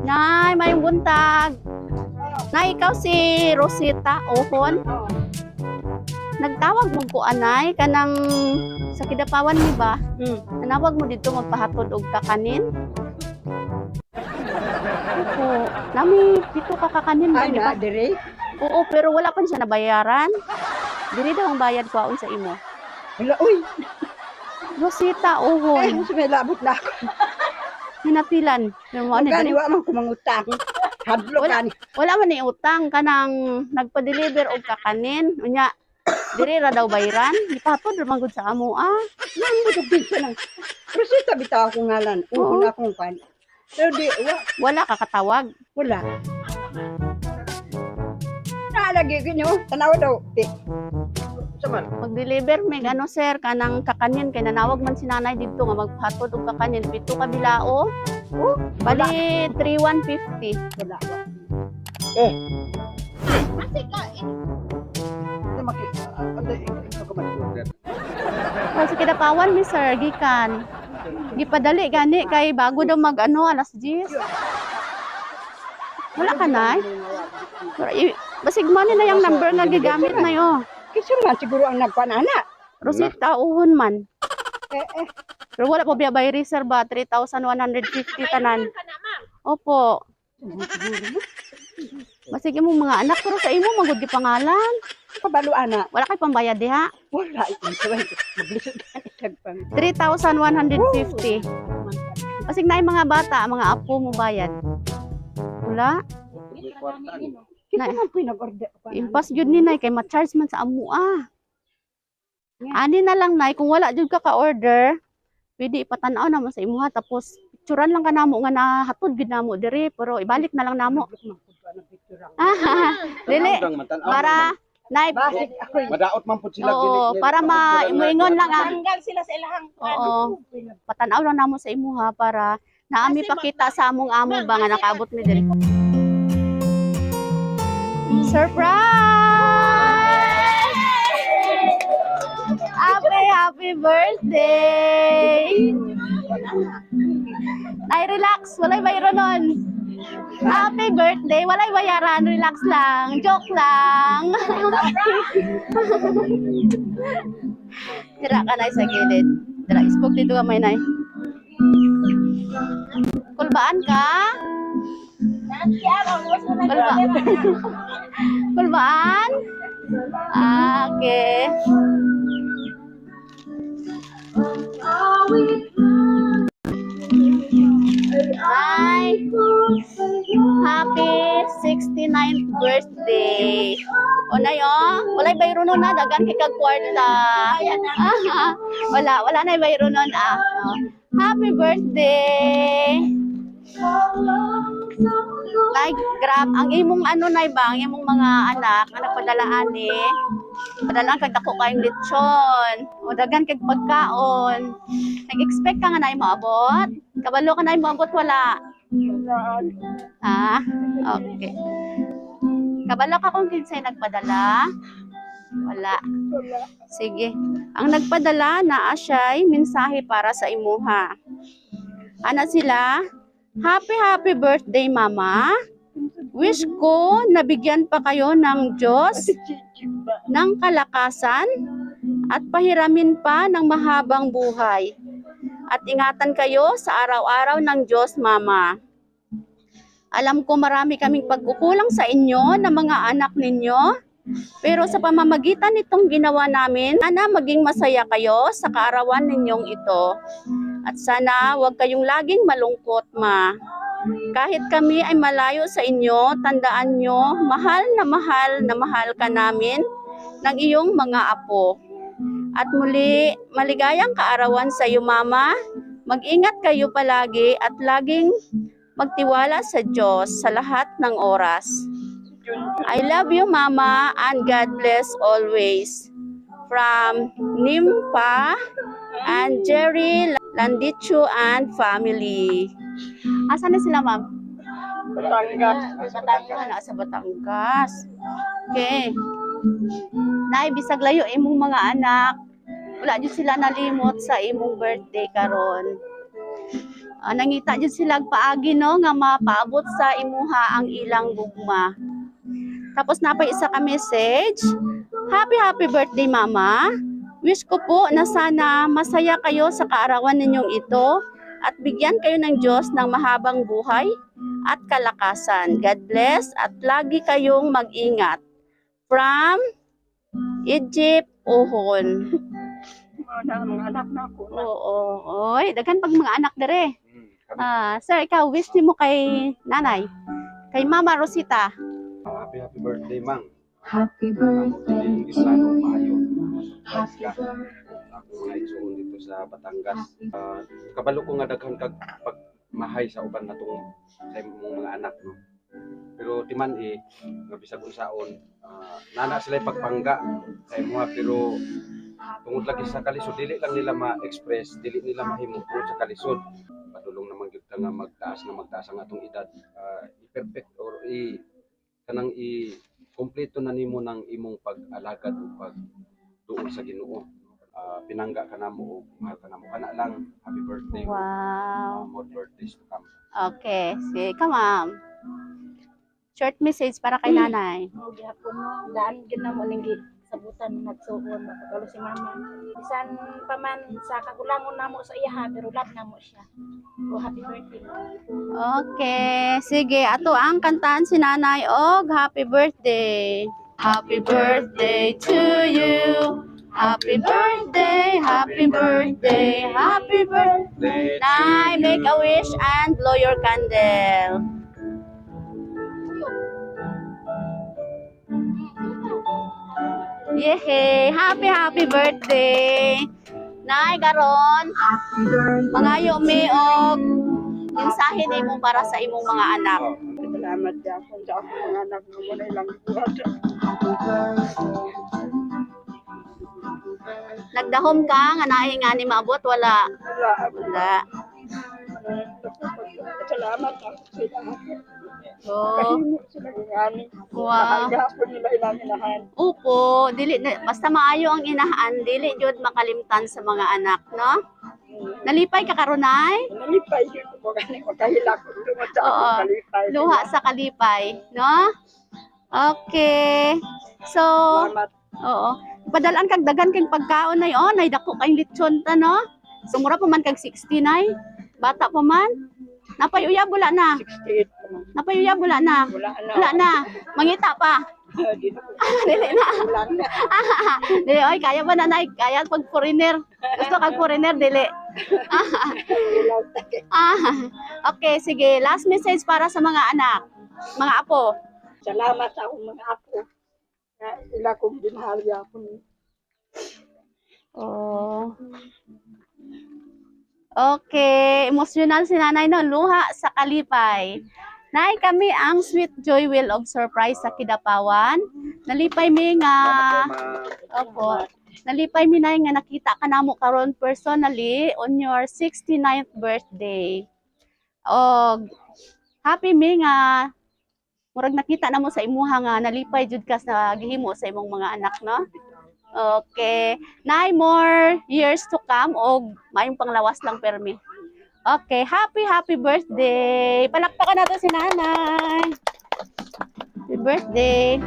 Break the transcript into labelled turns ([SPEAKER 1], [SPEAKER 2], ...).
[SPEAKER 1] Nay, maayong buntag. Nay, ikaw si Rosita Ohon? Nagtawag mo ko anay kanang sa Kidapawan ni ba? Nanawag mo dito magpahatod og kakanin? Opo. Nami dito ka kakanin ba,
[SPEAKER 2] Ay,
[SPEAKER 1] di ba?
[SPEAKER 2] na, dire.
[SPEAKER 1] Oo, pero wala pa siya nabayaran. Diri daw ang bayad kwaon sa imo.
[SPEAKER 2] Wala, uy.
[SPEAKER 1] Rosita
[SPEAKER 2] Ay,
[SPEAKER 1] Ohon,
[SPEAKER 2] may labot na ako.
[SPEAKER 1] Hinatilan. Pero mo ano
[SPEAKER 2] Gani,
[SPEAKER 1] diri?
[SPEAKER 2] wa man ko mangutang. Hadlo
[SPEAKER 1] Wala.
[SPEAKER 2] gani.
[SPEAKER 1] Wala man ni utang kanang nagpa-deliver og kakanin. Unya, diri ra daw bayran. Gipahatod ra man gud sa amo ah.
[SPEAKER 2] Nang mo bisa nang. Rosita bitaw ako ngalan.
[SPEAKER 1] Oo.
[SPEAKER 2] Oo na akong kan. Pero di, wa,
[SPEAKER 1] Wala ka katawag.
[SPEAKER 2] Wala. Naalagi kinyo, tanawa daw. Di.
[SPEAKER 3] Saman.
[SPEAKER 1] Mag-deliver mig ano sir kanang kakanin kay nanawag man si nanay didto nga magpahatod og kakanin pito ka bilao.
[SPEAKER 2] Oh,
[SPEAKER 1] Bali 3150.
[SPEAKER 2] Wala, wa.
[SPEAKER 3] Ano maki anday ikaw ka man order.
[SPEAKER 1] Well, sa Kidapawan mi sir gikan. Gipadali gani kay bago daw mag ano alas 10. Wala ka nay? Pero, basig mo ni na yung number nga gigamit na yo.
[SPEAKER 2] Kinsa man siguro ang nagkuan ana.
[SPEAKER 1] Rosita Uhon man.
[SPEAKER 2] Eh, eh.
[SPEAKER 1] Pero wala po biya by reserve ba 3,150 tanan. Opo. Basig imong mga anak pero sa imo magud gipangalan.
[SPEAKER 2] Kabalo ana.
[SPEAKER 1] Wala kay pambayad diha.
[SPEAKER 2] Wala. Maglisod gani tagpang.
[SPEAKER 1] 3,150. Basig na yung mga bata, mga apo mo bayad. Wala.
[SPEAKER 3] May kwarta ni.
[SPEAKER 2] Kinsa man po nag-order ko ana?
[SPEAKER 1] Impas jud ni nay kay ma-charge man sa amo ah. Ani na lang nay kung wala jud ka ka-order, pwede ipatan-aw namo sa imuha tapos picturean lang ka namo nga nahatod gid namo diri pero ibalik na lang namo. Dili
[SPEAKER 3] Tanaw lang man, tanaw
[SPEAKER 1] para nay
[SPEAKER 2] Basig ako.
[SPEAKER 3] Man. Madaot man pud sila
[SPEAKER 1] Oo,
[SPEAKER 3] dili.
[SPEAKER 1] para muingon lang ang
[SPEAKER 4] Tanggal sila sa ilahang
[SPEAKER 1] Oo. Patan-aw lang namo sa imuha para naami pakita sa among amo ba nga nakaabot mi diri. Surprise! Happy, happy birthday! Ay, relax. Walay bayro nun. Happy birthday. Walay bayaran. Relax lang. Joke lang. Dira ka na sa gilid. Dira, ispog dito kamay na. Kulbaan ka? Kulba. Kulbaan? Ah, okay. Hi! Happy 69th birthday! O na yo, walay bayro nun na, dagan kay kag kwarta. Ah, wala, wala na bayro nun ah. Oh. Happy birthday! Nay, grab ang imong ano nay ba, ang imong mga anak nga nagpadala ani. Padalaan kag dako kayong lechon, o dagan kag pagkaon. Nag-expect ka nga nay moabot? Kabalo ka nay moabot wala? Ha? Okay. Kabalo ka kung kinsay nagpadala? Wala. Sige. Ang nagpadala naa siya'y mensahe para sa imuha. Ana sila, "Happy happy birthday, Mama. Wish ko nabigyan pa kayo ng Diyos ng kalakasan at pahiramin pa ng mahabang buhay. At ingatan kayo sa araw-araw ng Diyos, Mama. Alam ko marami kaming pagkukulang sa inyo na mga anak ninyo, pero sa pamamagitan nitong ginawa namin, sana maging masaya kayo sa kaarawan ninyong ito. At sana huwag kayong laging malungkot, Ma. Kahit kami ay malayo sa inyo, tandaan nyo, mahal na mahal na mahal ka namin ng iyong mga apo. At muli, maligayang kaarawan sa iyo, Mama. Mag-ingat kayo palagi at laging magtiwala sa Diyos sa lahat ng oras. I love you, Mama, and God bless always. From Nimpa and Jerry Landicho and family." Asan na sila, ma'am?
[SPEAKER 3] Batangas.
[SPEAKER 1] Batangas. Nasa Batangas. Okay. Nay, bisag layo imong mga anak. Wala jud sila nalimot sa imong birthday karon. Nangita jud sila og paagi, no, nga mapaabot sa imuha ang ilang gugma. Tapos napay isa ka message. "Happy, happy birthday, Mama. Wish ko po na sana masaya kayo sa kaarawan ninyong ito at bigyan kayo ng Diyos ng mahabang buhay at kalakasan. God bless at lagi kayong mag-ingat. From Egypt, Uhon."
[SPEAKER 2] Mao na ang mga anak na ako na.
[SPEAKER 1] Oo, oy, daghan pag mga anak dere.
[SPEAKER 3] Kami.
[SPEAKER 1] Ah, sir, ikaw, wish nimo kay nanay, kay Mama Rosita.
[SPEAKER 3] Happy, happy birthday, Mang.
[SPEAKER 4] Happy
[SPEAKER 3] Amo
[SPEAKER 4] birthday
[SPEAKER 3] kini
[SPEAKER 4] to
[SPEAKER 3] giplano maayo.
[SPEAKER 4] you.
[SPEAKER 3] Surprise ka. Ako mga igsoon dito sa Batangas. Kabalo ko nga daghan kag pagmahay sa uban natong sa imong mga anak, no. Pero timan eh nga bisag unsaon, nana sila pagpangga sa imuha, pero tungod lagi sa kalisod dili lang nila ma-express, dili nila mahimo tungod sa kalisod. Padulong naman gyud ta nga magtaas ang atong edad. I-perfect or i kanang i kompleto na nimo ng imong pag-alagad o pag duol sa Ginoo. Pinangga ka namo o mahal ka namo. Kana lang, happy birthday. More birthdays to come.
[SPEAKER 1] Okay, sige ka, ma'am. Short message para kay nanay.
[SPEAKER 5] Mao gihapon, no, daan gyud na mo ning sabutan nagsuon makatalo si Mama. Bisan pa man sa kagulangon namo sa iyaha, pero love namo siya. Oh, happy birthday.
[SPEAKER 1] Okay, sige, ato ang kantahan si nanay og happy birthday. Happy birthday to you. Happy birthday, happy birthday, happy birthday. Nay, make a wish and blow your candle. Yehey! Happy, happy birthday! Nay, karon,
[SPEAKER 4] Happy birthday.
[SPEAKER 1] mangayo mi og mensahe nimo para sa imong mga anak.
[SPEAKER 3] Oh,
[SPEAKER 2] Salamat gyapon sa akong mga anak nga wala ilang buhat.
[SPEAKER 4] Happy birthday.
[SPEAKER 1] Nagdahom ka nga naay nga ni maabot, wala?
[SPEAKER 2] Wala.
[SPEAKER 1] Wala.
[SPEAKER 2] Salamat ako sila.
[SPEAKER 1] Oh.
[SPEAKER 2] Kahimo sila ngani.
[SPEAKER 1] Wow.
[SPEAKER 2] Gihapon nila ilang inahan.
[SPEAKER 1] Opo, dili na, basta maayo ang inahan, dili jud makalimtan sa mga anak, no? Nalipay ka karon, Nay?
[SPEAKER 2] Nalipay yun ko gani makahilak ko tungod sa akong kalipay.
[SPEAKER 1] Luha sa kalipay, no? Okay. So,
[SPEAKER 2] Salamat.
[SPEAKER 1] oo. Padalaan kag dagan kang pagkaon, nay, oh, nay dako kay lechon ta, no? Sumura pa man kag 60, nay. Bata pa man. Napay uyab, wala na?
[SPEAKER 2] 68 pa man.
[SPEAKER 1] Napay uyab, wala na?
[SPEAKER 2] Wala na.
[SPEAKER 1] Wala na. Mangita pa.
[SPEAKER 2] Di na.
[SPEAKER 1] Dili na.
[SPEAKER 2] Wala na.
[SPEAKER 1] Dili oy, kaya ba na, nay? Kaya pag foreigner. Gusto kag foreigner, dili?
[SPEAKER 2] Wala.
[SPEAKER 1] Ah, okay, sige. Last message para sa mga anak, mga apo.
[SPEAKER 2] Salamat sa akong mga apo. Nga ila kong ginahal gyapon.
[SPEAKER 1] Oh. Okay, emotional si nanay, no, luha sa kalipay. Nay, kami ang Sweet Joy Wheel of Surprise sa Kidapawan. Nalipay mi nga
[SPEAKER 3] Salamat kay ma'am.
[SPEAKER 1] Opo. Nalipay mi, nay, nga nakita ka namo karon personally on your 69th birthday. Og happy mi nga murag nakita namo sa imuha nga nalipay jud ka sa gihimo sa imong mga anak, no? Okay. Nay, more years to come og maayong panglawas lang permi. Okay, happy, happy birthday. Palakpakan natin si nanay. Happy birthday.